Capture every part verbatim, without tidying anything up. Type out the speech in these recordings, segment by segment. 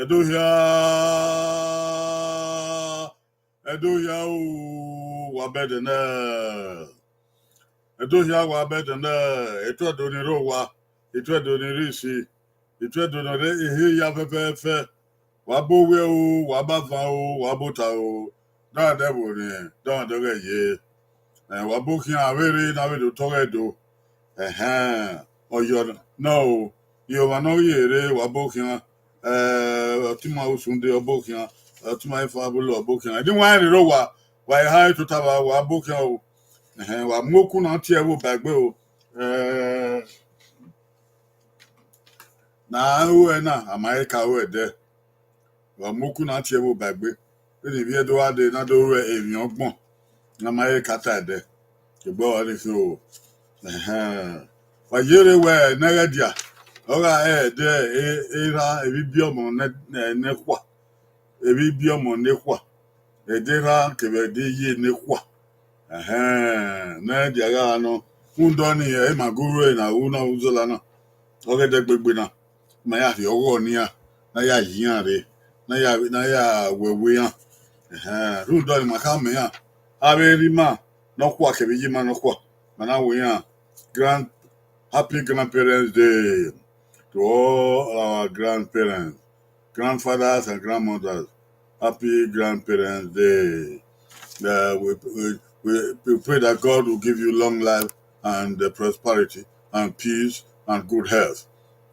Ẹdo hia, Ẹdo hia o, wa bẹdẹ nẹ. Ẹdo hia wa bẹdẹ nẹ, etuẹdo ni rre owa, etuẹdo ni rre isi, etuẹdo ni rre ehe hia fẹfẹfẹ. Wa bu owẹ o, wa bu avan o, wa bu ota o, dọmwadẹ vbe orhiẹn, dọmwadẹ ọghẹ ye. Ẹ, wa bu khian avbe erha ne a vbe do tọghe Ẹdo. Ẹhẹn, ọyọ na o, Jihova ne ọ ghi rre, wa bu khian. Ẹ, ọtẹn ima Usunde, ọ bu khian. Ọtẹn ima Ifabulọ, ọ bu khian. Ẹdẹ wa rẹn rre owa, wa eha tota vba, wa bu khian o. Ẹhẹn, wa mu oku na tie ẹvbo ba egbe o. Ẹ, ne a ru ẹre na, a ma he ka ru ẹdẹ. Wa mu oku na tie ẹvbo ba egbe. Vbene ivbi Ẹdo gha dee, ne a do ru emwi ọgbọn, ne a ma he ka ta ẹdẹ. Egbe ọre ni khin o. Ẹhẹn. Wa yerre wẹẹ ne ẹghẹ dia, ọ gha re ẹdẹ e-, erha, evbibiẹ ọmọ ne, ne, ne khua. Evbibiẹ ọmọ ne khua. Ẹdẹ erha kevbe ẹdẹ iye ne khua. Ẹhẹn, ne ẹghẹ dia gha nọ, rhunmwuda ọnii, ẹ i ma gu ru ẹre ne a ru na vbe uzola na. Ọghe ẹdẹgbegbe na, ma ya rhie ọghọ ne iran, ne a ya yi iran rre, ne a ya, ne a ya wẹwẹ iran. Ẹhẹn, rhunmwuda ọnii ma khama iran, avbe erha ima nọkhua kevbe iye ima nọkhua, ma na wẹ iran grand, happy Grandparents' Day to all our grandparents, grandfathers and grandmothers. Happy Grandparents' Day. Uh, we, we, we, we pray that God will give you long life and, uh, prosperity and peace and good health.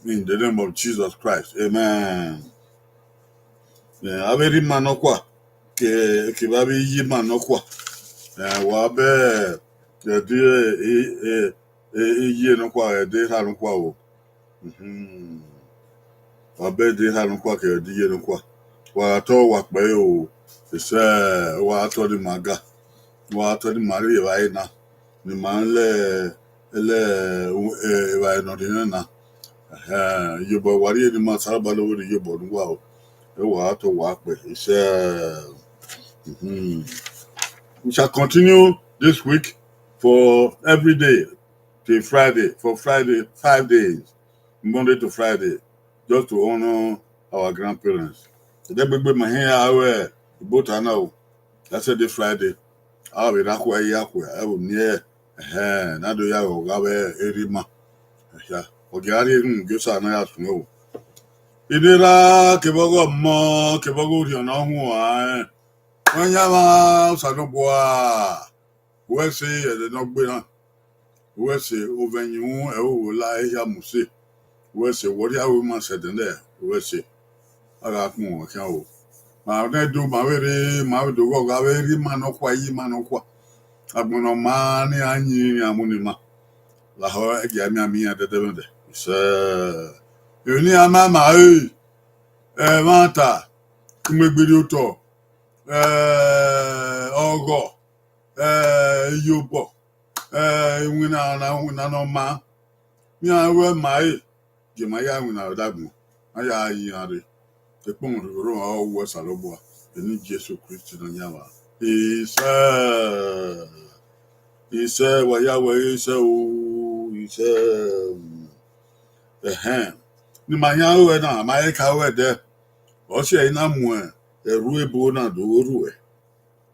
In the name of Jesus Christ. Amen. Eh, avbe erha ima nọkhua, ke, kevbe avbe iye ima nọkhua. Eh, wa bẹdẹ, eh, eh, eh, iye nọkhua, ẹdẹ erha nọkhua o. Mhm. Wa bẹdẹ erha nọkhua kevbe ẹdẹ iye nọkhua. Wa gha tọ wa kpẹre o, isẹ, wa gha tọ ne ima ga. Wa gha tọ ne ima rhie evbare na, ne ima lẹ, lẹ, eh, evbare ne ọ rhiẹnrhiẹn na. Ẹhẹn, iyobọ wa rhie ne ima, Osanobua ne ọ vbe rhie iyobọ ne uwa o. Ẹ wa gha tọ wa kpẹre, isẹ. Mhm. We shall continue this week for every day till Friday, for Friday, five days, Monday to Friday, just to honor our grandparents. Ẹdẹgbegbe ma hẹn ya ru ibota na o, that's a day Friday. A vbe rre akhua, ya akhua, ẹ vbe miẹn, ẹhẹn, ne a do ya ghẹ ọghe avbe erha ima. Ẹhia, ọ gia rhie erhunmwu gie Osa ne a ya suẹn o. Ine erha kevbe ọghe ọmọ, kevbe ọghe orhiọn ne ọ huanrẹn, Nọyaẹnmwa Osanobua, wẹ sẹ ẹdẹ ne ọ gbe na, wẹ sẹ ovbi ẹyunmwu ẹvbo la ehia mu sẹ, wẹ sẹ wẹ ọ rhie aro ima sẹ ẹdẹ nẹ, wẹ sẹ. A gha kpọnmwẹ khian o. Ma nẹ do, ma vbe rre, ma vbe do ghọghọ avbe erha ima nọkhua, iye ima nọkhua. Agbọn ne ọ maa ne iran yin iran mu ne ima. Lahọ ẹgia mianmian iran dẹdẹmwẹdẹ. Isẹ. Emwi ne iran ma ma re, ẹmwata, imuegberriotọ, eh, ọghọ, eh, iyobọ, eh, iwinna na, iwinna ne ọ maa. Iran ruẹ ma re, gie ma ya iwinna vbe dagbọn, ma ya yi iran rre. Ekpọnmwẹ rhie orhu ọre uwẹ Osanobua, eni Jesu Kristi Nọyaẹnmwa. Isẹ. Isẹ, wa ya wẹ isẹ o, isẹ. Ẹhẹn. Ne ima yan ruẹ na, a ma he ka ru ẹdẹ. Ọ si ẹre na mu ẹrhu ebo na do ru ruẹ.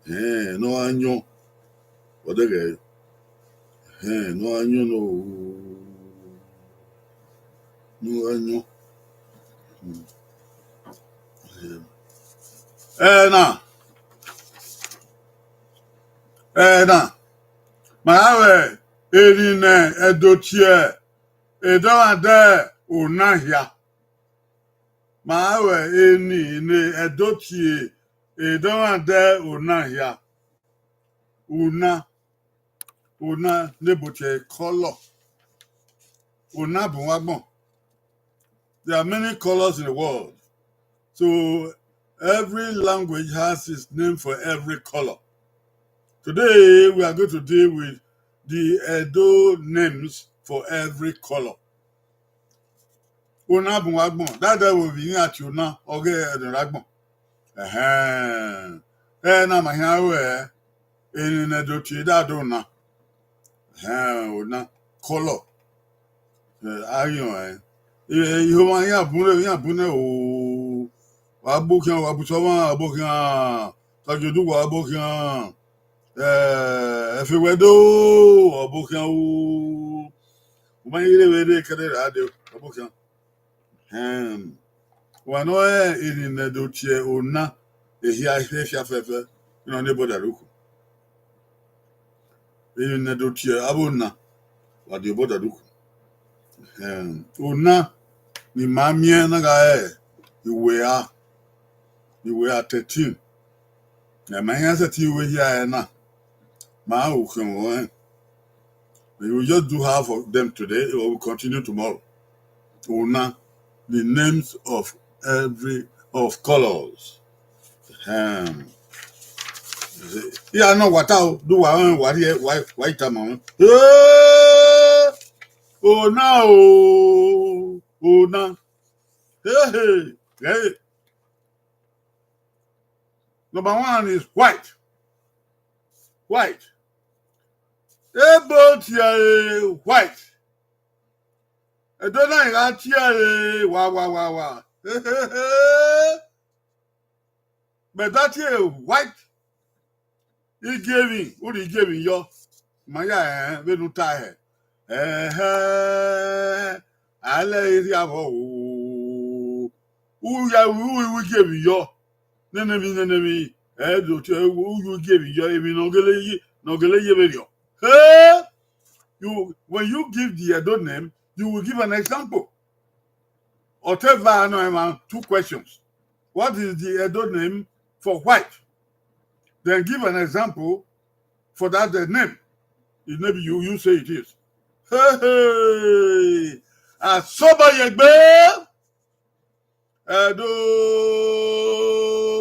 Ẹhẹn, ne ọ gha yọn. Ọ deghẹ, ẹhẹn, ne ọ gha yọn, ne ọ, ne ọ gha yọn. Ẹhẹn. Ẹna, ẹna, ma ya vbe eni ne Ẹdo tie edọmwadẹ Ona hia. Ma vbe eni ne Ẹdo tie edọmwadẹ Ona hia. Ona, Ona ne ebo tie colour. Ona bun vbe agbọn. There are many colors in the world. So every language has its name for every color. Today, we are going to deal with the Edo names for every color. Ona bun vbe agbọn, dadẹ vbe ovbi iran tie Ona, ọ ghe ẹdẹ agbọn. Ẹhẹn. Ẹna ma hia ruẹ, eni ne Ẹdo tie dadẹ Ona. Ẹhẹn, Ona, colour. Eh, a ghi rẹn. Eh, ihomwa iran bun rre, iran bun nẹ o. Wa gbe okhian, wa gbe usọmwa, wa gbe okhian. Sagiodugua, wa gbe okhian. Eh, Efewẹdo, wa gbe okhian o. U ma ghi rre vbe rre kẹdẹ ra dee, wa gbe okhian. Ẹhẹn. Wa nọ rẹn eni ne Ẹdo tie Ona, ehia ehia fẹfẹ, ne ọ ne border rre uku. Eni ne Ẹdo tie avbe Ona, wa die border rre uku. Ẹhẹn. Ona ne ima miẹn na gha re iwia, iwia thirteen. Ẹma iran sẹtin ru ehia ẹre na, ma ru khian vbe ọnrẹn. We will just do half of them today, we will continue tomorrow. Ona, the names of every, of colours. Ahem. Iran nọ wa ta o, do wa rẹn, wa rhie, wa, wa i tama mwẹ. Hey! Ona o, Ona. Hey, hey, hey. Number one is white. White. Ebo tie ẹre white. Ẹdo na i gha tie ẹre wa, wa, wa, wa. Mẹ da tie ẹre white. Igiemwi, u rhie igiemwi yọ. Ma ya rẹn vbene u ta hẹ. Ẹhẹn, a lẹ ẹre rhia vbọ o. U ya, u ru igiemwi yọ. Nene emwi, nene emwi, ẹ do tie, u ru igiemwi yọ, emwi ne ọ gele ye, ne ọ gele ye vberriọ. Hey! You, when you give the Edo name, you will give an example. Ọtẹn eva nọ, emwa two questions. What is the Edo name for white? Then give an example for that, the name. It may be you, you say it is. Hey, hey. Asoboyegbe. Ẹdo,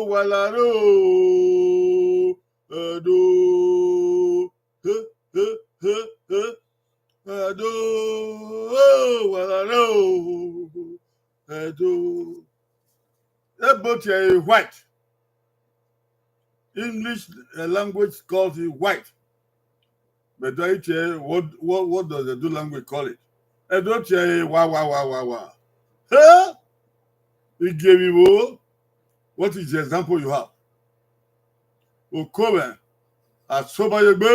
wa la rre o. Ẹdo. He, he, he, he. Ẹdo, oh, wa la rre o. Ẹdo. Ebo tie ẹre white. English, uh, language calls it white. But do I tell what, what, what does the Edo language call it? Ẹdo tie ẹre wa, wa, wa, wa, wa. Hey! Igiemwi vbo? What is the example you have? Oko mwẹ, Asoboyegbe.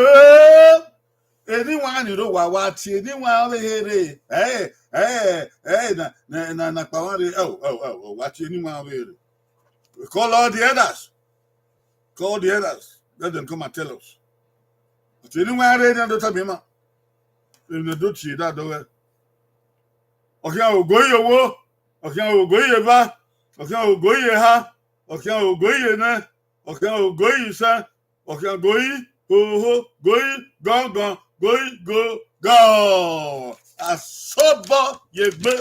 Eni wan ni rre owa, wa tie eni wan ọvbehe rre. Ẹ, ẹ, ẹ, na, na, na, na kpa wan rre. Ẹ o, ẹ o, ẹ o, wa tie eni wan ọvbehe rre. We call all the elders. Call the elders. Let them come and tell us. Wa tie eni wan rre, ne a do tama ima. Emwi ne do tie da dọghẹ. Ọ khian ogo iye owo, ọ khian ogo iye eva, ọ khian ogo iye eha, ọ khian ogo iye enẹ, ọ khian ogo iye isẹn, ọ khian ogo iye hoho, ogo iye gọngọn, ogo iye gogo. Asoboyegbe.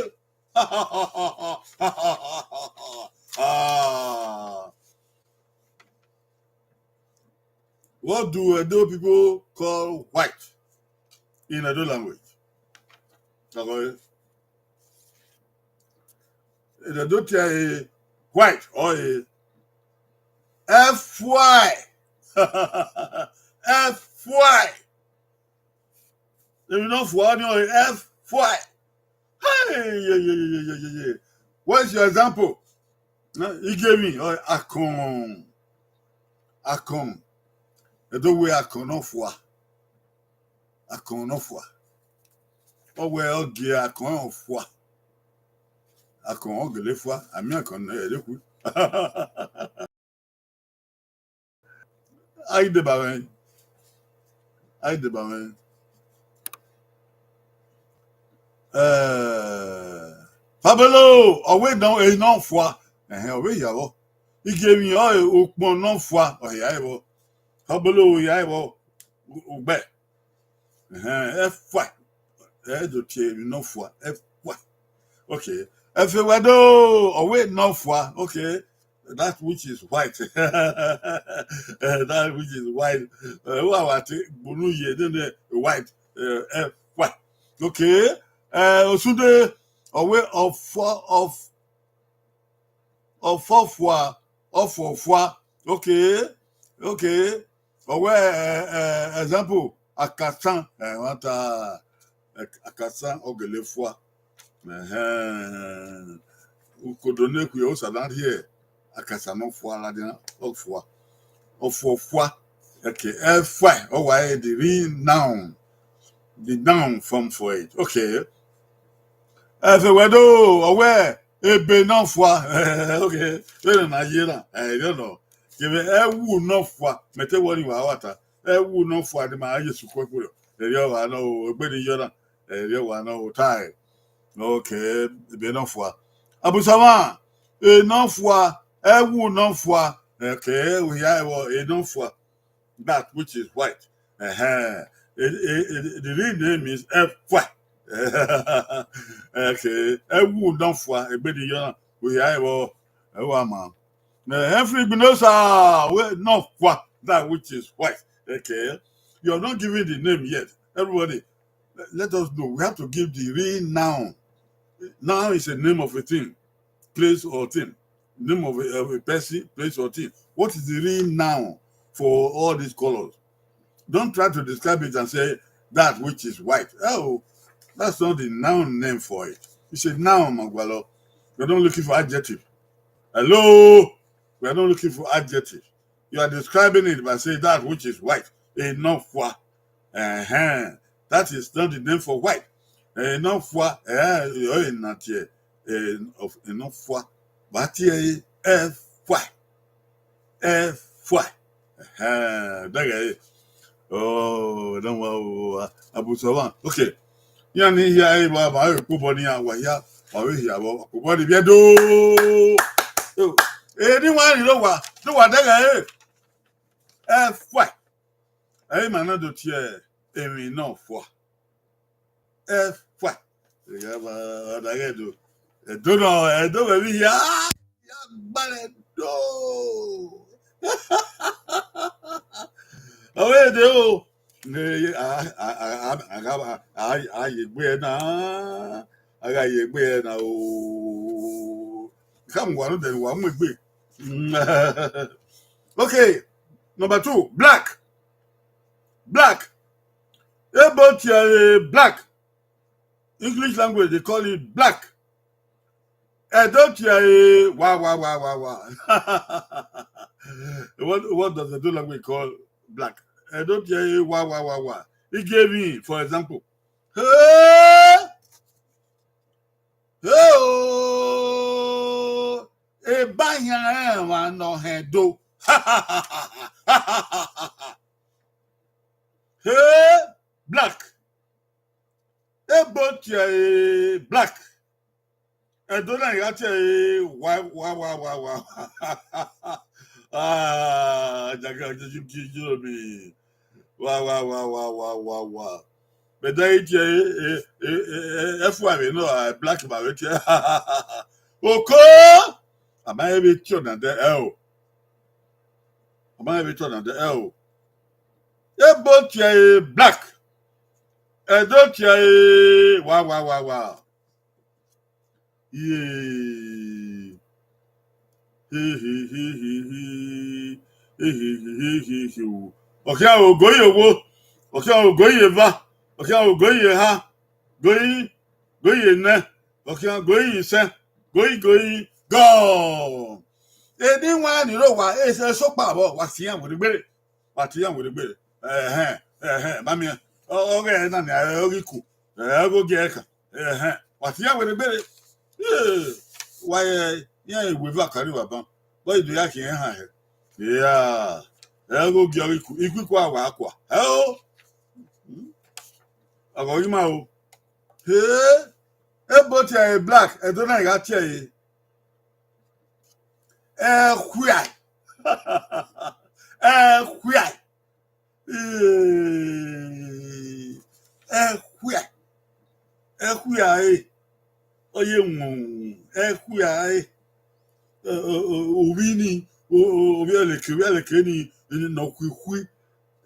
Ah. What do Edo people call white in Edo language? Ẹdẹ do tie ẹre white or a F Y. F Y. Emwi ne ọ fua ni ọre F Y. Hey, yeah, yeah, yeah, yeah, yeah, yeah, yeah. What is your example? Huh? Igiemwi, or akọn. Akọn. Ẹdo wẹ akọn ne ọ fua. Akọn ne ọ fua. Ọ wẹ ọ gie akọn ọfua. Akọn ọ gele fua, a miẹn akọn ne ẹre khu. A i deba mwẹ. A i deba mwẹ. Eh, Fabolo, ọ wẹ nọ, ehe ne ọ fua. Ẹhẹn, ọ vbe hia vbọ. Igiemwi ọre ukpọn ne ọ fua, ọ hia vbọ. Fabolo hia vbọ, u-, ugbẹ. Ẹhẹn, ẹfua. Ẹ do tie emwi ne ọ fua, ẹfua. Okay. Ẹfe wẹ do, ọ wẹ ne ọ fua. Okay. That which is white. Eh, that which is white. Eh, wa wa te gbunu ye, then, eh, white. Eh, ẹfua. Okay. Eh, Osunde, ọ wẹ ọfọ, ọf-, ọfọfua, ọfọfua. Okay. Okay. Ọ wẹ, eh, eh, example, akasan, eh, wa ta, eh, akasan ọ gele fua. Ẹhẹn. Ukodo ne khui, ọ sa na rhie akasan ne ọ fua ladian, ọ fua. Ọ fua, ọ fua. Okay, ẹfua, ọ wa re the real noun. The noun form for it. Okay. Ẹfe wẹ do, ọ wẹ ebe ne ọ fua. Okay, vbene na ye na, ẹ, I don't know. Kevbe ẹwu ne ọ fua, mẹ te worry wa wa ta. Ẹwu ne ọ fua, de ma ye sukue kure. Erriọ wa nọ o, egbe ni yọ na. Erriọ wa nọ o, tae. Okay, ebe ne ọ fua. Abusamwa, e ne ọ fua, ẹwu ne ọ fua. Okay, we hear e ne ọ fua. That which is white. Ẹhẹn. E, e, e, the real name is ẹfua. Okay. Ẹwu ne ọ fua, egbe ni yọ na. We hear e, ẹ wa ma. Eh, Humphrey Igbinosa, wẹ ne ọ fua, that which is white. Okay. You are not giving the name yet. Everybody, let, let us know. We have to give the real noun. Noun is a name of a thing, place or thing. Name of a, of a person, place or thing. What is the real noun for all these colors? Don't try to describe it and say, "That which is white." Oh, that's not the noun name for it. It's a noun, Magwalo. We're not looking for adjective. Hello? We are not looking for adjective. You are describing it by saying, "That which is white." E ne ọ fua. Ẹhẹn. That is not the name for white. E ne ọ fua. Eh, e na tie. E ne ọ fua. Ba tie ẹfua. Ẹfua. Ẹhẹn. Dẹghẹ. Oh, don't worry. Abusamwa. Okay. Iran ni hia evba ma re kpobọ ne iran wa hia, wa vbe hia vbọ, kpobọ ni vbiẹ do. Eni wa ni ro wa, do wa dẹghẹ re. Ẹfua. Ẹ i ma na do tie emwi ne ọ fua. Ẹfua. Ẹ ga ma, ọ dẹghẹ do. Ẹdo nọ, Ẹdo vbe vbe hia. Ya gbalẹ do. Ọ vbe de o. Ne a, a, a, a, a, a, a ye egbe ẹre na. A gha ye egbe ẹre na o. Khama uwa nọ, then uwa mu egbe. Okay, number two, black. Black. Ebo tie ẹre black. English language, they call it black. Ẹdo tie ẹre wa, wa, wa, wa, wa. What, what does Edo language call black? Ẹdo tie ẹre wa, wa, wa, wa. He gave me, for example. Hey! Hey, oh! Eba yan ẹmwa ne ọ hẹn do. Hey, black. Ebo tie ẹre black. Ẹdo na gha tie ẹre wa, wa, wa, wa, wa. Ah, jaga, ju, ju, ju, ju, mi. Wa, wa, wa, wa, wa, wa, wa. But then it, eh, eh, eh, eh, eh, F Y, no, uh, black ma vbe tie. Oko! Ama ebe tie na de, eh, o. Ama ebe tie na de, eh, o. Ebo tie black. Ẹdo tie wa, wa, wa, wa. Ye. Hi, hi, hi, hi, hi. Hi, hi, hi, hi, hi, hi, o. Ọkhian o, goyi owo. Ọkhian o, goyi eva. Ọkhian o, goyi eha. Goyi, goyi enẹ. Ọkhian goyi isẹn. Goyi, goyi, gọ. Eni wan ni ro wa, e sokpa vbọ, wa siẹn vbe gbere. Wa tie iran werriegbe. Ẹhẹn, ẹhẹn, ma miẹn. Ọ, ọghẹ na nia, ọ ghi ku. Ẹ, ọ ghi ogie ẹkan. Ẹhẹn, wa tie iran werriegbe. Ee, wa ye iran ewe eva kari vbe aban. Bọ ido ya khian han hẹ. Iya, ẹ ghi ogie ọ ghi ku. Iku iku a wa kua. Ẹ o. Ọghọ ghi ma o. He, ebo tie ẹre Black, Ẹdo na gha tie ẹre. Ẹkhuia. Ẹkhuia. Ee, ẹkhuia. Ẹkhuia ẹre. Ọ ye wunwun, ẹkhuia ẹre. Ẹ, ẹ, ẹ, ovbi ni, o, o, ovbi ẹleke, ovbi ẹleke ni, ni nọ khuikhui.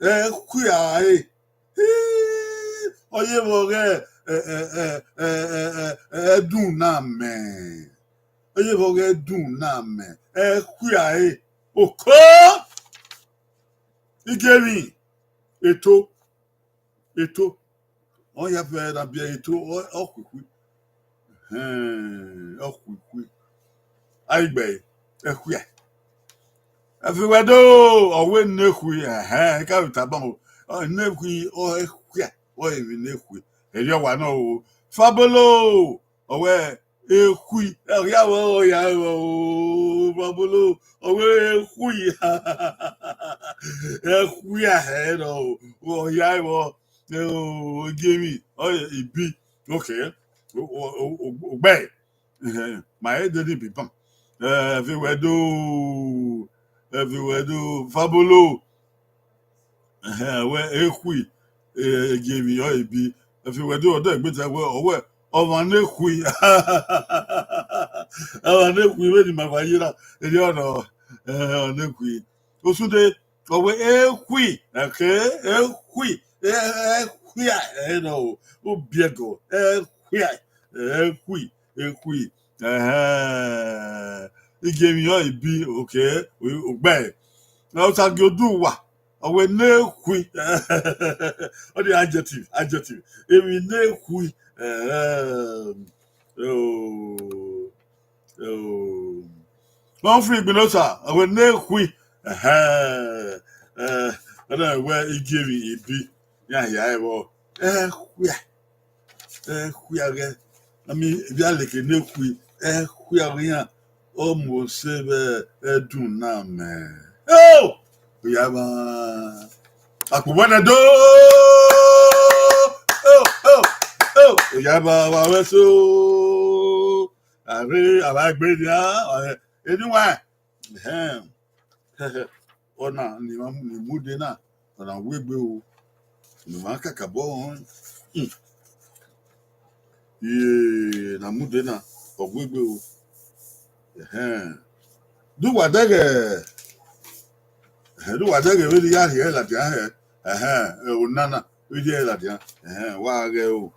Ẹkhuia ẹre. Hii, ọ ye vbe ọghe, ẹ, ẹ, ẹ, ẹ, ẹ, ẹ, ẹdun na mẹ. Ọ ye vbe ọghe ẹdun na mẹ. Ẹkhuia ẹre. Oko! Igiemwi, eto, eto. Ọ ya vbe na biẹ eto, ọ, ọ khuikhui. Ẹhẹn, ọ khuikhui. A i gbe ẹre, ẹkhuia. Ẹfi wẹ do, ọ wẹ ne khui, ẹhẹn, I ka vbe tama o. Ọ, ne khui, ọ, ẹkhuia, ọ emwi ne khui. Erriọ wa nọ o. Fabolo, ọ wẹ ekhui, ọ ya vbe ọ ya vbe o, Fabolo, ọ wẹ ekhui. Ẹkhuia hẹ nọ o, ọ ya vbe o, Igiemwi, ọ, ibi, okay. O, o, o, o, ugbẹn. Ẹhẹn, ma he de ni biban. Ẹ, ẹfi wẹ do, ẹfi wẹ do, Fabolo. Ẹhẹn, wẹ ekhui, ẹ, Igiemwi ọ ebi. Ẹfi wẹ do, ọ dẹ gbe ta wẹ, ọ wẹ, ọmwa ne khui. Ọmwa ne khui, vbene ima wa ye na, erriọ nọ, ẹ, ọ ne khui. Osunde, ọ wẹ ekhui, ẹke, ekhui, ẹ, ẹkhuia, ẹ, nọ o, u biẹ gọ, ẹkhuia, ekhui, ekhui, ẹhẹn, Igiemwi ọ ebi, okay, u, ugbẹn. Ọ ta gie odu uwa, ọ wẹ ne khui, ọ ni adjective, adjective, emwi ne khui, ẹhẹn, o. Oh. Humphrey Igbinosa, ọ wẹ ne khui. Ẹhẹn. Ẹ, ọ na wẹ Igiemwi ebi. Iran hia ẹvbo. Ẹkhuia. Ẹkhuia ghẹ. Ami, ivbi aleke ne khui. Ẹkhuia ghẹ iran. Ọ mu ose vbe ẹdun na mẹ. Oh! Oya ma. Akpobọ nẹ do. Oh, oh, oh. Oya ma, wa wẹ so. Are, a wa gbe nian, eni wa. Ẹhẹn. Ọna ni ma, ni mu de na, ọna wegbe o. Ne ima kakabọ họn. Hmm. Iye, na mu de na, ọ wegbe o. Ẹhẹn. Do uwa dẹghẹ, ẹhẹn, do uwa dẹghẹ vbene I ya rhie ladian hẹ. Ẹhẹn, ẹ, ọna na, vbene I ya rhie ladian. Ẹhẹn, wa ghẹ o.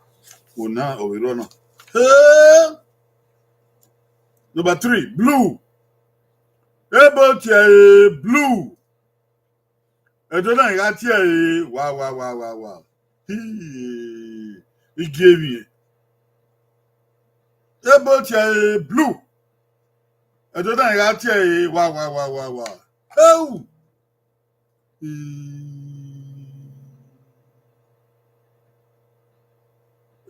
Ọna, ọ vbe rrọọ na. Hey! Number three, Blue. Ebo tie ẹre Blue. Ẹdo na gha tie ẹre wa, wa, wa, wa, wa. Hii, Igiemwi. Ebo tie ẹre Blue. Ẹdo na gha tie ẹre wa, wa, wa, wa, wa. Heu! Ii.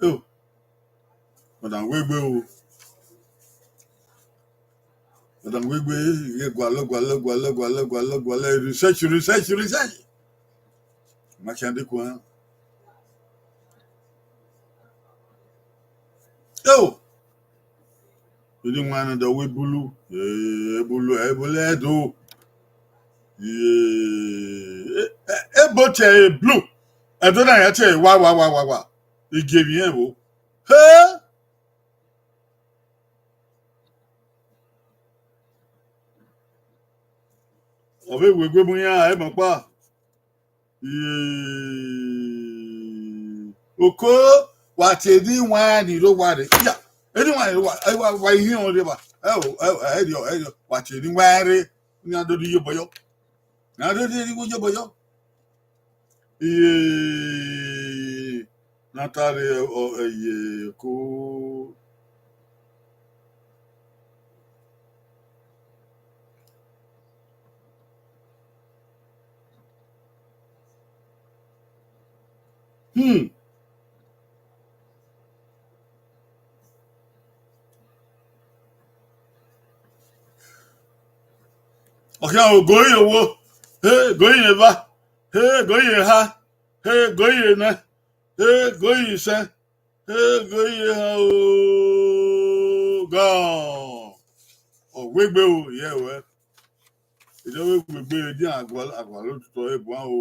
Oh. Madam Wegbe o. Madam Wegbe, ighẹ gualọ, gualọ, gualọ, gualọ, gualọ, gualọ, research, research, research. Ma khian de kuan. Yo! Eni wan na da wẹ Ebulu, eh, Ebulu, eh, Ebulu, Ẹdo. Eh, eh, eh, ebo tie Ebulu. Ẹdo na ya tie wa, wa, wa, wa, wa. Igiemwi ẹvbo. He! Ọ vbe wegbe mu iran, ẹ ma kpa. Iye. Oko, wa tie eni wan ni rre owa rre. Iya, eni wan ni rre owa, ẹ wa, wa ihiọn rre ba. Ẹ o, ẹ o, ẹ riọ, ẹ riọ. Wa tie eni wan rre. Iran do ni ye obọ yọ. Iran do ni ye obọ yọ. Iye. Na ta rre ọ, ẹ ye ko. Hmm. Ọ khian o, go ye owo, he, go ye eva, he, go ye eha, he, go ye enẹ, he, go ye isẹ, he, go ye eha o, ga. Ọ wegbe o, ye wẹ. Ede wegbe, ede agualọ otọ ebuan o.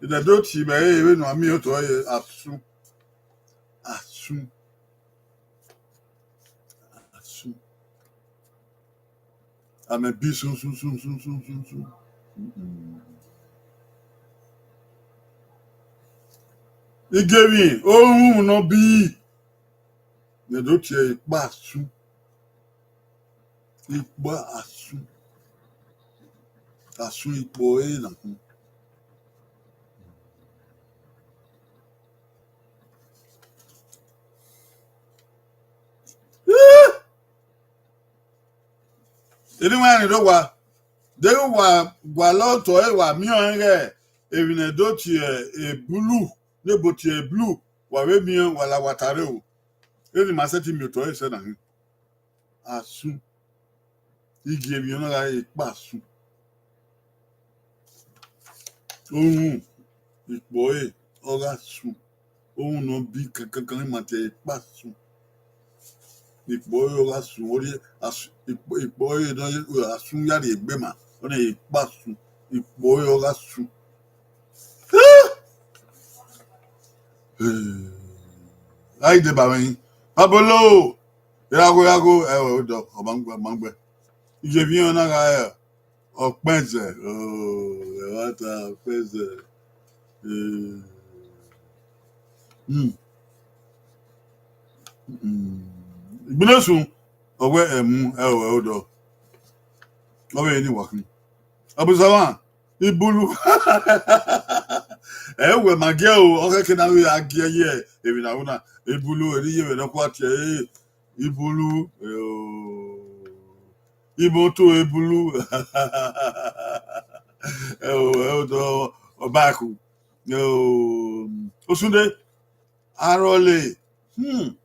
Iyẹn do tie mẹ re, vbene a miẹn otọ ẹre, asun, asun, asun. Amẹ bi sun sun sun sun sun sun sun. Igiemwi, orhunmwu ne ọ bi, ne do tie ikpọ asun. Ikpọ asun. Asun ikpọ ẹre na khin. Eni wa rẹn do wa, deghẹ wa gualọ otọ ẹre, wa miẹn ọnrẹn ighẹ emwi ne do tie ebulu, ne ebo tie ebulu, wa vbe miẹn, wa la wa ta rre o. Eni ma sẹtin miẹn otọ ẹre sẹ na hin. Asun. Igiemwi ọ na gha re ikpọ asun. Orhunmwu, ikpọ ẹre ọ gha sun. Orhunmwu ne ọ bi kankankan ma tie ikpọ asun. Ikpọ ẹre ọ gha sun, ọ rhie asun, ikpọ, ikpọ ẹre ne ọ ye asun ya rhie egbe ma, ọ na ikpọ asun. Ikpọ ẹre ọ gha sun. A i deba mwẹ hin. Abolo, iragho, iragho, ẹ, odọ, ọ ma gbe, ọ ma gbe. Iye emwi na gha re ọkpẹzẹ, oh, ẹmwata ọkpẹzẹ. Eh. Hmm. Hmm. Igbinosun, ọ wẹ ẹmu, ẹ, odọ. Ọ vbe ni wa khin. Abusama, ibulu. Ẹ wẹ ma giẹ o, ọ khẹke na vbe a giẹ ye emwi na ru na. Ibulu, eri ye vbe nọ kua tie, eh, ibulu, eh, o, imoto ebulu. Ẹ o, ẹ o, dọ, ọbaku. Ẹ o, Osunde, arọle, hmm,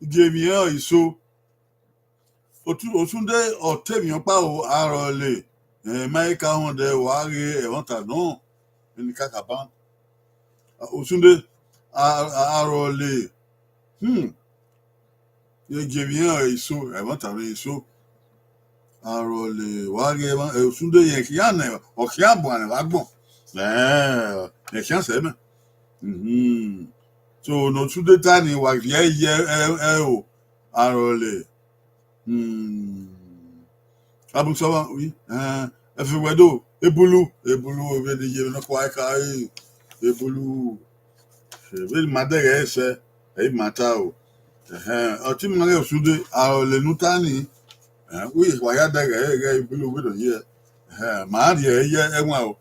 igiemwi ẹre iso. Otu-, Osunde, ọ te emwi ọkpa o, arọle, eh, ma i ka họn dẹ, wa ghe ẹmwata nọ, eni kakaba. Osunde, a-, a-, arọle, hmm, igiemwi ẹre iso, ẹmwata mwẹ iso. Arọle, wa ghe ẹmwa-, eh, Osunde, rẹn khian nẹ, ọ khian buan nẹ vbe agbọn. Eh, rẹn khian sẹ mẹ. Mhm. So, ne Osunde ta ni, wa viẹ ye ẹ, ẹ o, arọle. Hmm. Abusama, wi, eh, ẹfe wẹ do, ebulu, ebulu, vbene iye vbe nọ kua ka, eh, ebulu. Vbene ma dẹghẹ sẹ, ẹ i ma ta o. Ẹhẹn, ọtẹn ma ghe Osunde, arọle ne u ta ni, eh, u ye wa ya dẹghẹ, ghẹ ebulu vbe do ye. Ẹhẹn, ma rhie ye ẹwaẹn o.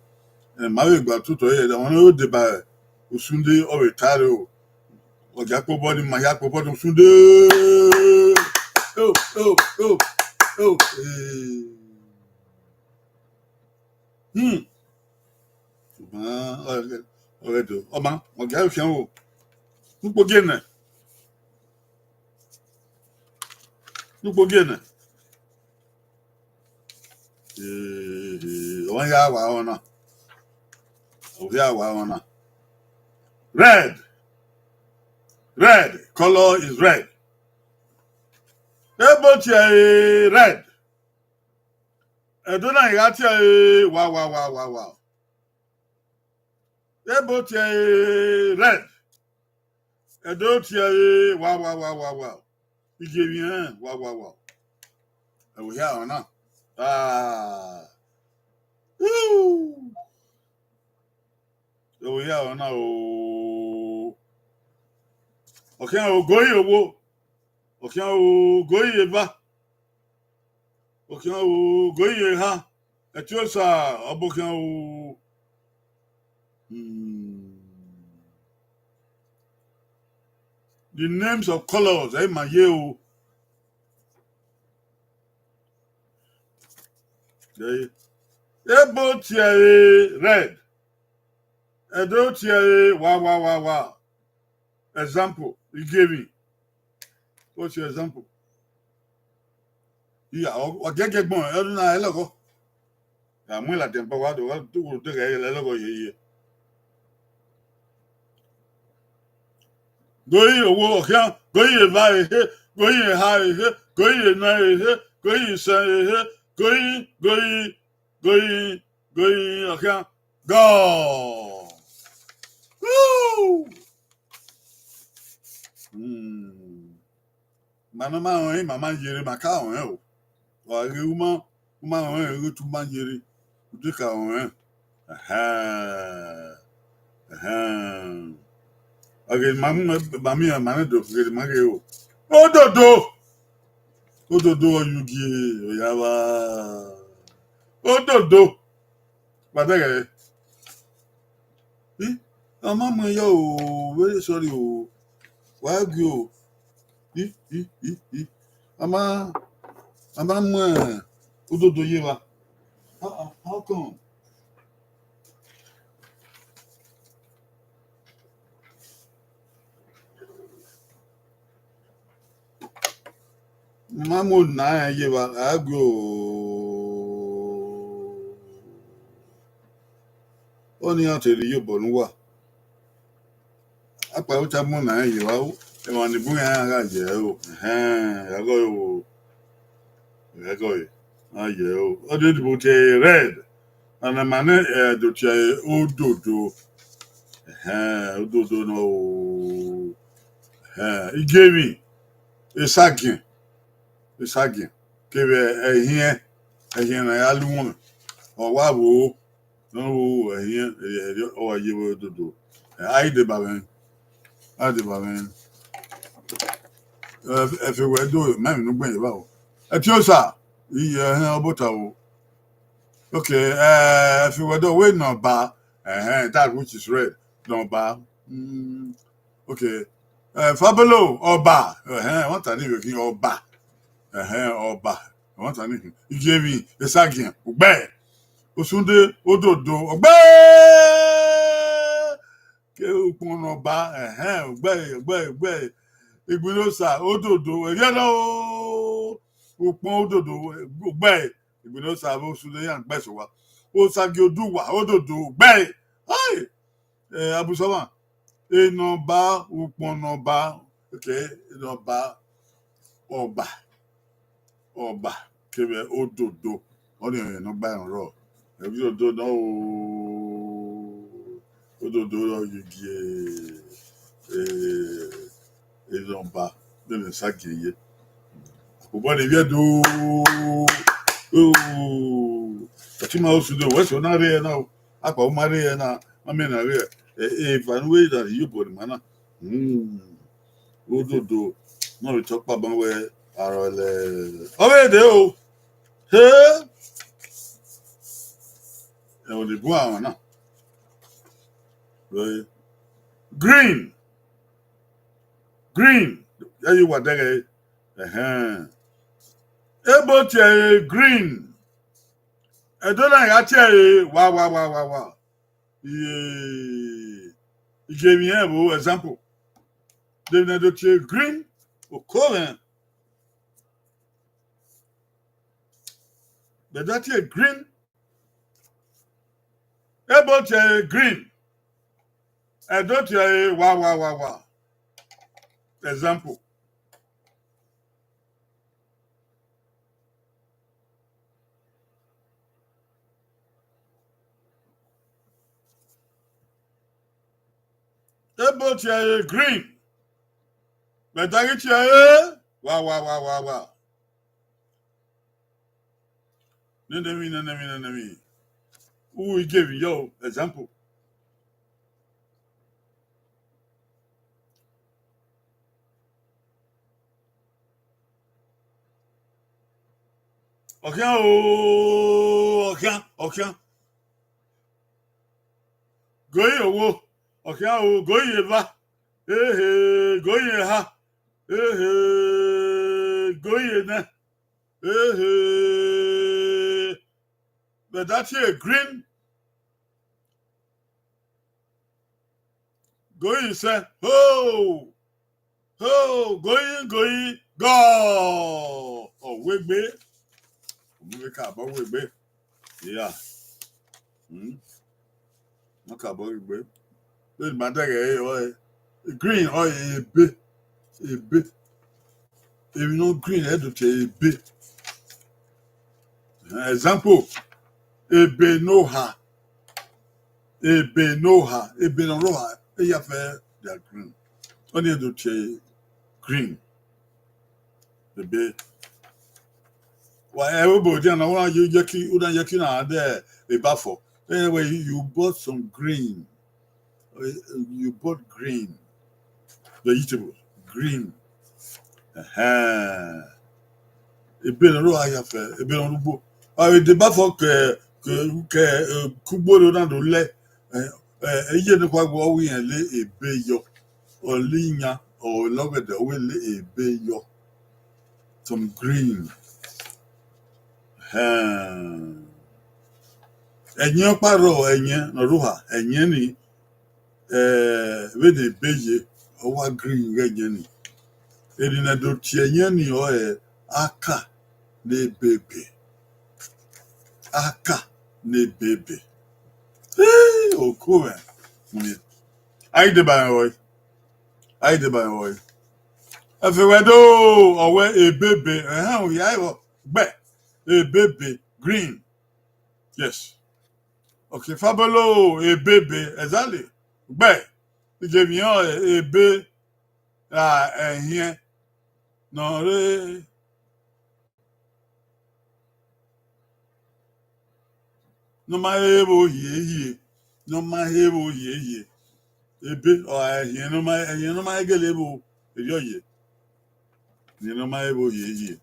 Eh, ma vbe gba ototọ ye, ọmọ ne ọ deba Osunde, ọ vbe ta rre o. Ọ gia kpobọ ni, ma hia kpobọ ni, Osunde. Oh, oh, oh, oh, eh. Hmm. Ṣùgbọ́n, ọ̀rẹ́, ọ̀rẹ́ do, ọmọ, ọ gia fian o. Nukpo gie nẹ. Nukpo gie nẹ. Eh, eh, ọ ya wa ọna. Ọ ya wa ọna. Red. Red. Color is red. Ebo tie red. Ẹdo na i gha tie, wa, wa, wa, wa, wa. Ebo tie red. Ẹdo tie, wa, wa, wa, wa, wa. Igiemwi ẹnrẹn, wa, wa, wa. Ẹ wẹ hia ọna. Ah. Woo. Ẹ wẹ hia ọna o. Ọ khian o, go ye owo. Ọ khian o, go ye eva. Ọ khian o, go ye eha. Ẹtiosa, ọ bọ khian o. Hmm. The names of colors, ẹ i ma ye o. Ebo tie ẹre red. Ẹdo tie ẹre wa wa wa wa. Example, Igeri. What's your example? Iya, ọ ọ giẹgiẹ gbọn ẹruna ẹlẹghọ. Ya mu ladian ba wa do wa do wo de ghẹ ẹlẹghọ ye ye. Goyi owo ọkhian, goyi eva ehe, goyi eha ehe, goyi ena ehe, goyi isẹn ehe, goyi goyi goyi goyi ọkhian. Gọọ. Woo! Hmm. Ma ne ọ ma rẹn, ma ma yere, ma ka rẹn o. Wa ghe u ma, u ma rẹn, ghe tu ma yere, u de ka rẹn. Ẹhẹn. Ẹhẹn. Ọ ghe ma mu, ma miẹn, ma ne do ghe ma ghe o. Ododo. Ododo ọ yu gie, ọ ya vba. Ododo. Wa dẹghẹ. I, ọ ma mu ẹyọ o, very sorry o. Wa gie o. I, i, i, i. A ma, a ma mu ododo ye evba. Ah, ah, how come? Ma mu na ye evba, a gie o. Ọni iran te rhie iyobọ ne uwa. Akpawẹ ta mu na ye evba, emwa ni bun iran gha ye ẹre o. Ẹhẹn, ẹghọ ẹre o. Ẹghọ ẹre, a ye ẹre o. Ọ de dìbò tie red. Ana ma nẹ, ẹ, do tie ododo. Ẹhẹn, ododo nọ o. Ẹhẹn, Igeri, esagiẹn, esagiẹn, kevbe ẹhiẹn, ẹhiẹn ne a ya lu wọn, ọ wa vbo, ne ọ vbo ẹhiẹn, ọ wa ye vbe ododo. Ẹ, a i deba mwẹ, a i deba mwẹ. Ẹ, ẹfe wẹ do, ma emwi ne ugbẹn ye evba o. Ẹtiosa, iye ẹhẹn, ọ bota o. Okay, ẹ, ẹfe wẹ do, wẹ nọmba, ẹhẹn, that which is red, nọmba. Mm, okay. Ẹ, Fabolo, ọba, ẹhẹn, wọ́n ta ní ìwé kí ọba. Ẹhẹn, ọba, wọ́n ta ní ìwé. Igeri, esagiẹn, ugbẹ. Osunde, ododo, ọgbẹ. Ke ukpọn nọmba, ẹhẹn, ugbẹ, ugbẹ, ugbẹ. Igbinosa, ododo, ẹghiẹ nọ o. Ukpọn ododo, ugbẹ. Igbinosa vbe Osunde iran gbe ẹse owa. Osagiẹn Oduwa, ododo, ugbẹ. Hai! Eh, Abusọmwa, enọmba, ukpọn nọmba, okay, enọmba, ọba, ọba, kevbe ododo, ọnii ọre ne ọ gba ẹre rrọọ. Ẹvbo ododo nọ o, ododo rọ ye gie, eh, enọmba, nene sa gie ye. Obọ ne ivbi Ẹdo, oh, ọtẹn ma Osunde, wẹ sẹ na rre na o, akpa u ma rre na, ma miẹn na rre, eh, eva ne uwẹ da rhie iyobọ ne ima na. Hmm. Ododo, nọ vbe te ọkpa ban wẹ arọ ẹlẹ. Ọ vbe dee o. He! Ẹmwẹ ne bun amwa na. Green. Green. Ya ye uwa dẹghẹ. Ẹhẹn. Ebo tie ẹre green. Ẹdo na ya tie ẹre wa, wa, wa, wa, wa. Iye, iye emwi ẹnrẹn vbo, example. Deghẹ ne Ẹdo tie green, oko mwẹ. Ẹdo tie green. Ebo tie ẹre green. Ẹdo tie ẹre wa, wa, wa, wa. Example. Ebo tie ẹre green. Ẹdo ghi tie ẹre wa, wa, wa, wa, wa. Nene emwi, nene emwi, nene emwi. U i gie emwi yọ, example. Ọkhian o, ọkhian, ọkhian. Goyi owo, ọkhian o, goyi eva, ehe, goyi eha, ehe, goyi enẹ, ehe. Vbe ẹdẹ a tie green, going sẹ, ho, ho, going, going, go. Ọ wegbe. Ọ mu vbe ka bọ wegbe. Yeah. Hmm. Ọ ka bọ wegbe. Vbene ma dẹghe ẹre ọre, green ọre ebe, ebe. Emwi ne ọ green, ẹ do tie ebe. Example, ebe ne oha, ebe ne oha, ebe ne ọ rre oha, eya fẹ dia green. Ọnii ẹ do tie green. Ebe. Wa ẹvbo dian na, u na ye, ye ki, u na ye ki na de eba fọ. Then when you, you bought some green, uh, you bought green vegetable, green. Ẹhẹn. Ebe ne ọ rre oha ya fẹ, ebe ne ọ rre ugbo. A vbe deba fọ ke, ke, ke, eh, ke ugbo rre na do lẹ. Eh, eh, iye ne kua gbe ọ wẹ irẹn le ebe yọ. Ọ le iyan, ọ le ọgẹdẹ, ọ wẹ le ebe yọ. Some green. Ẹhẹn. Ẹyẹn ọkpa rrọọ, ẹyẹn ne ọ rre oha, ẹyẹn ni, eh, vbene ebe ye, ọ wa green ighẹ ẹyẹn ni. Eni ne ẹ do tie ẹyẹn ni ọre aka ne ebebe. Aka ne ebebe. Eh, oko mwẹ. A i deba rẹn rọe. A i deba rẹn rọe. Ẹfe wẹ do, ọ wẹ ebebe, ẹhẹn, u hia vbọ, gbe, ebebe, green. Yes. Okay, Fabolo, ebebe, exactly. Gbe, I je miẹn ọre, ebe, ra ẹhiẹn, ne ọ rre, ne ọ ma he vbo hie hie, ne ọ ma he vbo hie hie. Ebe, ọ, ẹhiẹn ne ọ ma, ẹhiẹn ne ọ ma he gele vbo, erriọ ye. Ẹhiẹn ne ọ ma he vbo hie hie.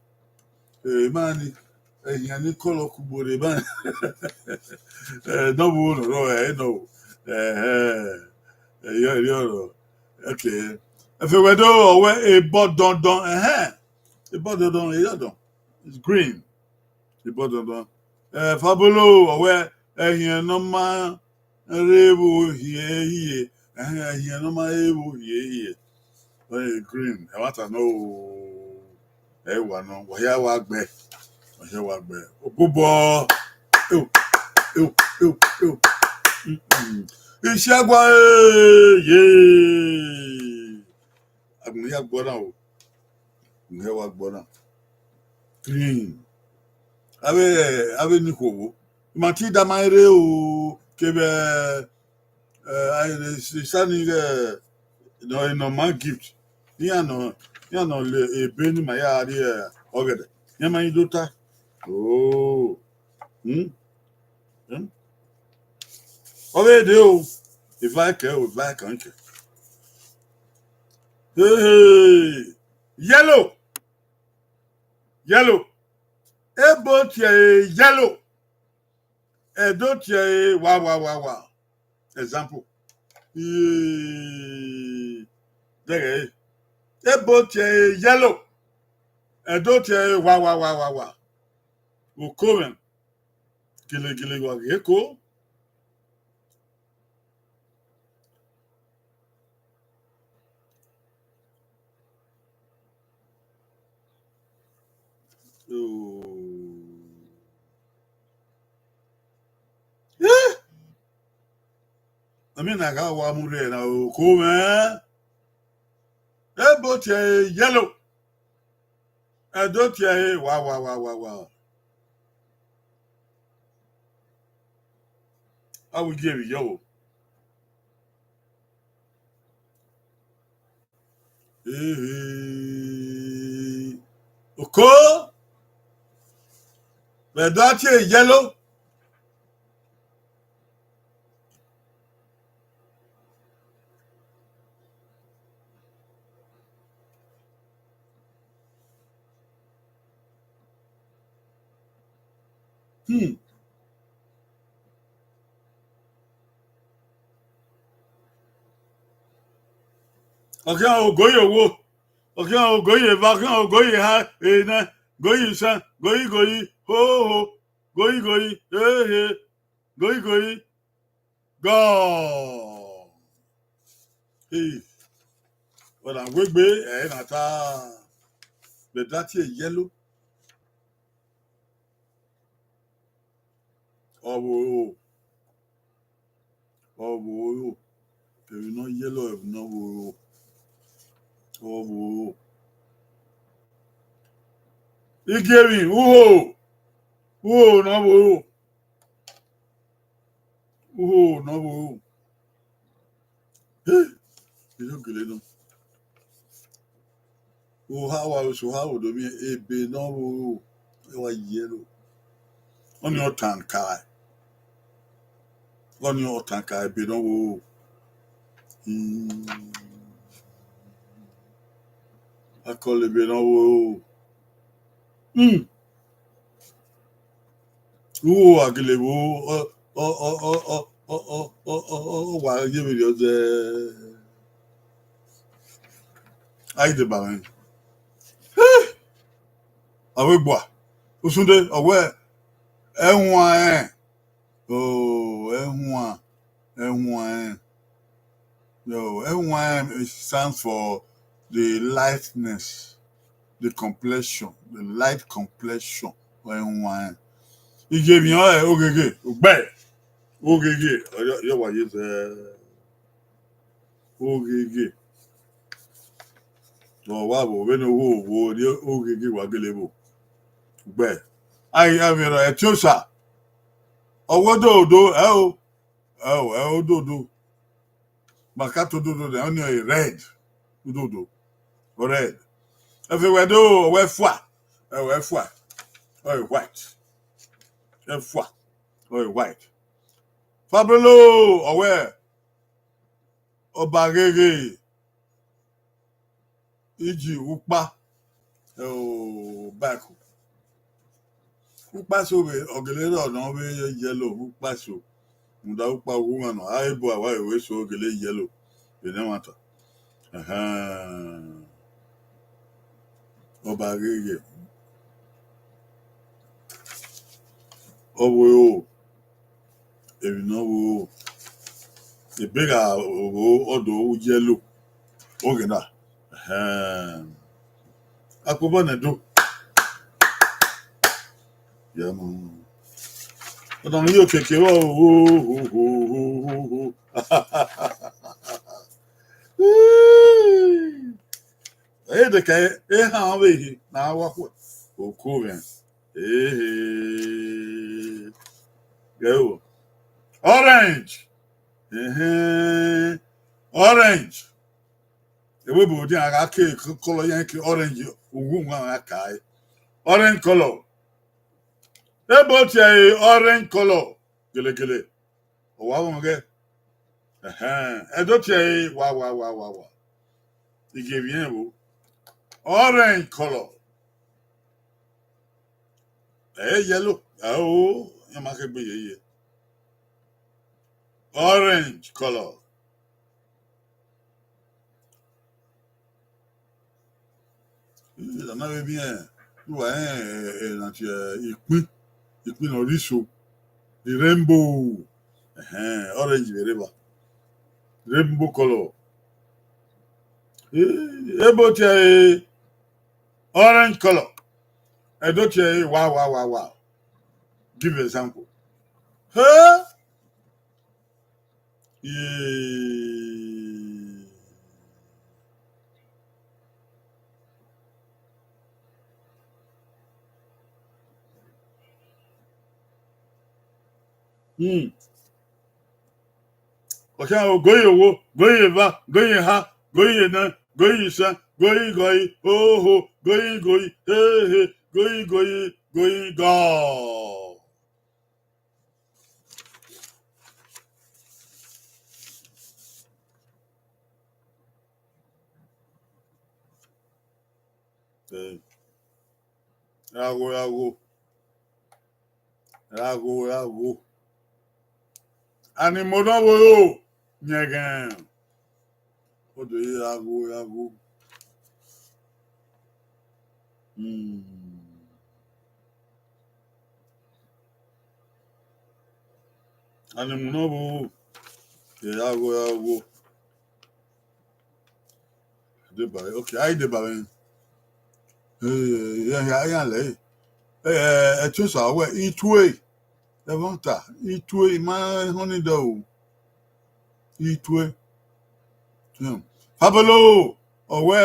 Eh, ima ni, ẹhiẹn ni kọlọ kugbo rre, ima ni. Eh, ne ọ vbo ne ọ rrọọ, ẹ, nọ o. Ẹhẹn. Erriọ, erriọ rrọọ. Okay. Ẹfe wẹ do, ọ wẹ ebọ dọndọn, ẹhẹn. Ebọ dọndọn, erriọ dọn. It's green. Ebọ dọndọn. Eh, Fabolo, ọ wẹ ẹhiẹn ne ọ ma rre vbo hie hie, ẹhiẹn, ẹhiẹn ne ọ ma rre vbo hie hie. Ọni green, ẹmwata nọ o. Ẹ wa nọ, wa hia wa gbe. Wa hia wa gbe. Ogbobọ. Eo, eo, eo, eo. Mm, mm. Isiagua, eh, ye. Agbọn ya gbọ na o. Mẹ wa gbọ na. Green. Avbe, avbe ni khuo vbo. Ma ti da ma rre o, kevbe, eh, a, sani, eh, nọ, nọ ma gift. Iran nọ, iran nọ le ebe ni ma ya rrie, eh, ọghẹdẹ. Iran ma yi do ta. Oh. Hmm? Hmm? Ọ vbe de o. Eva kẹ o, eva kan kẹ. Hey, hey. Yellow. Yellow. Ebo tie ẹre yellow. Ẹdo tie ẹre wa, wa, wa, wa. Example. Ii, dẹghẹ ẹre. Ebo tie ẹre yellow. Ẹdo tie ẹre wa, wa, wa, wa, wa. Oko mwẹ. Gelegele wa ghe ko. Oh. Eh! Amẹ na gha wa mu rre na, oko mwẹ. Ebo tie ẹre yellow. Ẹdo tie ẹre wa, wa, wa, wa, wa. A wi gie vbe yọ vbo. Ehe. Oko. Vbe ẹdo a tie yellow. Hmm. Ọ khian ogoyi owo, ọ khian ogoyi eva, ọ khian ogoyi eha, enẹ, goyi isan, goyi goyi, ho ho. Goi, goi, ehe. Goi, goi. Gọ. Hey. Ọ na wegbe, ẹ na ta. Vbe da tie yellow. Ọ vbe oro. Ọ vbe oro. Emwi ne ọ yellow, emwi ne ọ vbe oro. Ọ vbe oro. Igiemwi, uho. Uho ne ọ vbe oro. Uho ne ọ vbe oro. He, I do gele nọ. Oha wa so oha vbe do miẹn ebe ne ọ vbe oro, ẹ wa yellow. Ọnii ọ tan ka. Ọnii ọ tan ka ebe ne ọ vbe oro. Hmm. Akọlọ ebe ne ọ vbe oro. Hmm. Uwu a gele vbo, ọ, ọ, ọ, ọ, ọ, ọ, ọ, ọ, ọ, ọ, wa ye vberriọ zẹ. A i deba mwẹ. Avbe gbua, usunde, ọ wẹ, ẹhuan rẹn. Oh, ẹhuan, ẹhuan rẹn. Yo, ẹhuan rẹn, it stands for the lightness, the complexion, the light complexion. Ẹhuan rẹn. Iye emwi ọnrẹn, ogheghe, ugbẹ, ogheghe, ọ yọ, yọ wa ye zẹ. Ogheghe. Ọ wa vbo vbene uwu vbo rrie ogheghe wa gele vbo. Ugbẹ. Ai, avbe erha Ẹtiosa. Ọ wẹ ododo, ẹ o. Ẹ o, ẹ ododo. Ma ka to ododo nẹ, ọnii ọre red. Ododo. Red. Ẹfe wẹ do, ọ wẹ ẹfua. Ẹ o, ẹfua. Ọ rẹ white. Ẹfua. Ọ rẹ white. Fabelo, ọ wẹ Ọba gheghe, iji ukpa, o, back. Ukpa eso vbe, ọ gele rrọọ ne ọ vbe yellow, ukpa eso. Rhunmwuda ukpa ughumwa nọ, a i bu awa ewe eso gele yellow vbe ne ẹmwata. Ẹhẹn. Ọba gheghe. Ọ vbe oro, emwi ne ọ vbe oro, ebe gha oro, ọ do ru yellow. Oghena. Ẹhẹn. Akpobọ nẹ do. Yeah, man. Ọna ni yo keke vbọ, ho, ho, ho, ho, ho, ho. Ẹ de ka ehan vbe ehe na wa khuẹ. Oko mwẹ. Ehe. Gẹ o. Orange. Ehe. Orange. Ẹvbo ebo dia a gha ke kọlọ yan ke orange, uwu wan a ka ẹe. Orange color. Ebo tie ẹre orange color. Gelegele. Ọ wa vọn ghẹ. Ẹhẹn. Ẹdo tie ẹre wa, wa, wa, wa, wa. Igiemwi ẹnrẹn vbo. Orange color. Ẹ yellow. Ẹ o, iran ma khegbe yeye. Orange color. Ẹ na vbe miẹn, uwa rẹn, ẹ, ẹ, na tie ikpin, ikpin ne ọ rre iso, the rainbow, ẹhẹn, orange vbe rre evba, rainbow color. Ebo tie ẹre orange color, ẹdo tie ẹre wa, wa, wa, wa. Give example. Huh? Yee. Hmm. Ọ khian ro, goi owo, goi eva, goi eha, goi ena, goi isan, goi gọe, oho, goi goi, hehe, goi goi, goi gọ. Eh. Ra gho, ra gho. Ra gho, ra gho. Ani mo nọ vbo ro, yẹn ghẹn. Ọ do ye ra gho, ra gho. Hmm. Animu nọ vbo? Ẹ, agho, agho. Deba, okay, a i deba mwẹ. Eh, ya, ya, ya lẹ. Eh, Ẹtiosa, wẹ, I tue. Ẹmwata, I tue, I ma họn ni dẹ o. I tue. Hmm. Fabolo, ọ wẹ,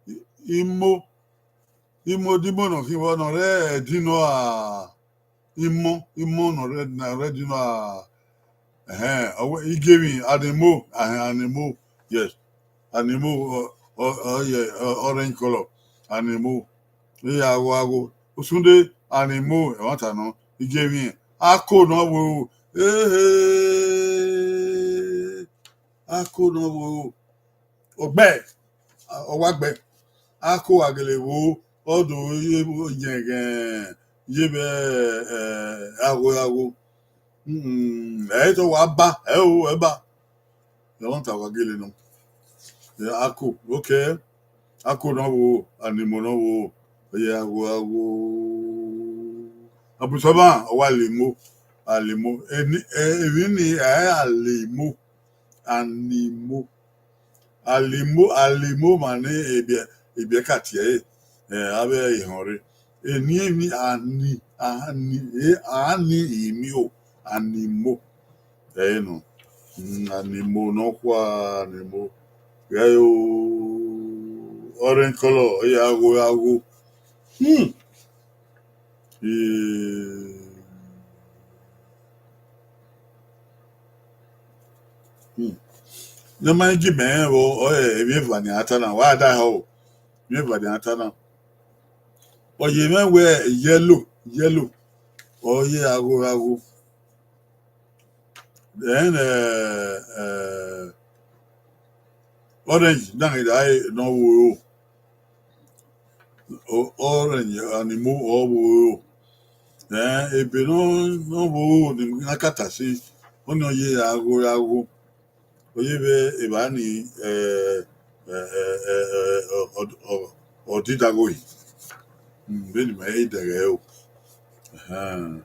I, I mo. I mo, di mo nọ khin vbọ nọ rẹ ẹdin nọ a. I mo, I mo nọ rẹ, nọ rẹ di nọ a. Ẹhẹn, ọ wẹ, I ghe emwi, animu, ẹhẹn, animu, yes. Animu, ọ, ọ, ọ, yeah, ọ, orange color, animu. Iye agho, agho. Usunde, animu, ẹmwata nọ, I ghe emwi. Ako nọ vbo, ehe. Ako nọ vbo. Ọgbẹ, ọ wa gbẹ. Ako wa gele vbo, ọ do ye yẹnghẹn, ye vbe, eh, agho, agho. Mm, ẹ i tọ wa ba, ẹ o, ẹ ba. Ẹmwata wa gele nọ. Eh, ako, okay. Ako nọ vbo, animu nọ vbo, ọ ye agho, agho. Abusọba, ọ wa limo, alimo. Eni, eh, emwi ni, ẹ, alimo, animo. Alimo, alimo ma ne ebiẹ, ebiẹ ka tie ẹre, eh, avbe ehọn rre. Eni, eni, ani, ani, e, ani, imi o, animo. Ẹ i nọ. Mm, animo nọkhua, animo. Ghẹ o, orange color, ọ ye agho, agho. Hmm. Eh. Hmm. Ne ma gi mẹ rẹn vbọ, ọ, emwi eva nian ta na, wa da họ o. Emwi eva nian ta na. Ọ ye mwẹ wẹ yellow, yellow. Ọ ye agho, agho. Then, eh, eh, orange, na ghi da re ne ọ vbo ro. O-, orange, animo, ọ vbo ro. Then, ebe ne ọ, ne ọ vbo ro ni na ka ta si, ọni ọ ye agho, agho. Ọ ye vbe evba ni, eh, eh, eh, eh, eh, ọ, ọ, ọ, ọ didagho yi. Mm, vbene ima i dẹghẹ o. Ẹhẹn.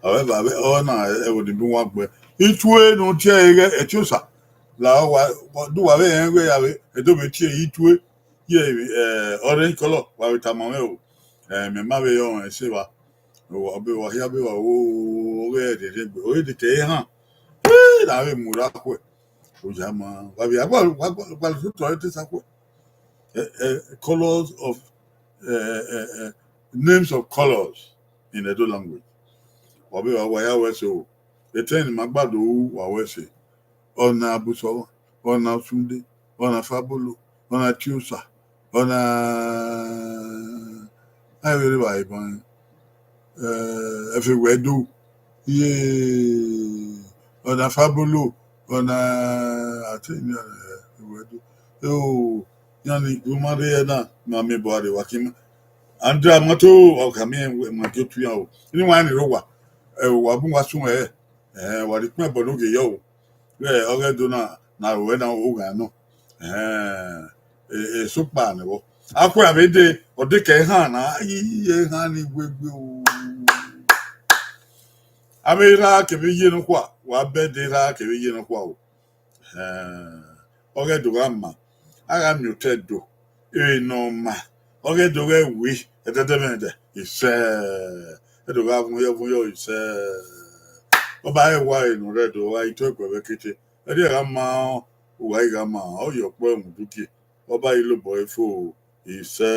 However, avbe, ọ na ẹvbo ni bu uwa gbe. I tue ne ọ tie ẹre ghẹ Ẹtiosa. La ọ wa, wa, do uwa vbe rẹn wẹ ya vbe, Ẹdo vbe tie I tue. Ye, eh, orange color, wa vbe tama mwẹ o. Eh, mẹ ma vbe rẹn ọnrẹn ẹse evba. Ọ be wa hia be wa o, ọ ghẹ rhiẹnrhiẹn egbe. Ọ re de ke ehan. Eh, na vbe mu ra khuẹ. Oya ma, wa vbe, wa, wa, wa, wa sotọ ẹre te sa khuẹ. Eh, eh, colors of, eh, eh, eh, names of colors in Edo language. Wa be wa, wa ya wẹ so. Etẹn ni ma gba do ru, wa wẹ se. Ọna Abusọmwa, ọna Usunde, ọna Fabolo, ọna Tiosa, ọna, a i vbe rre evbare ban, eh, Ẹfewẹdo, iye, ọna Fabolo, ọna, I think, eh, Ẹfewẹdo. Eo, iran ni gu ma rre na, ma miẹn ebo a rre, wa kin ma. Andra Moto, wa khama iran wẹ ma gie otu iran o. Ine wa ni rre owa, eh, wa bun wa sun ẹre. Eh, wa rhie ikun ẹbọ ne ogie yọ o. Vbe ọghe Ẹdo na, ne aro ẹre na ogha nọ. Eh, e, e sokpa nẹ vbọ. Akhuẹ avbe de, ọ de ke ehan na, iye ehan ni wegbe o. Avbe erha kevbe iye nọkhua, wa bẹdẹ erha kevbe iye nọkhua o. Eh, ọghe Ẹdo gha ma, a gha miẹn otọ Ẹdo, emwi ne ọ ma, ọghe Ẹdo ghẹ wi, ẹdẹdẹmwẹdẹ, isẹ, Ẹdo gha vun yọ, vun yọ, isẹ. Ọba ẹre wa re ne ọ rre Ẹdo, ọ gha i to ẹguẹ vbe kete, ẹdẹ gha ma, uwa i gha ma, ọ ye ọkpọ ẹmwẹ udugie, ọba i lobọ ẹre fo, isẹ,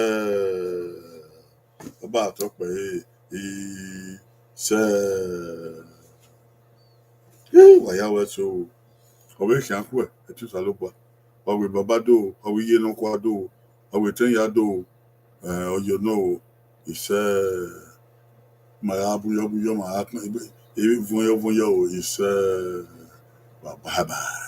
ọba tọ kpẹre, isẹ. Ẹ, wa ya wẹ so, ọ vbe khian khuẹ, ẹtin Osanobua, wa wẹ baba do, wa wẹ iye nọkhua do, wa wẹ etẹn hia do, eh, ọ ye nọ o, isẹ, ma gha bun yọ, bun yọ, ma gha kpẹn, e, e, vun yọ, vun yọ o, isẹ, bye bye.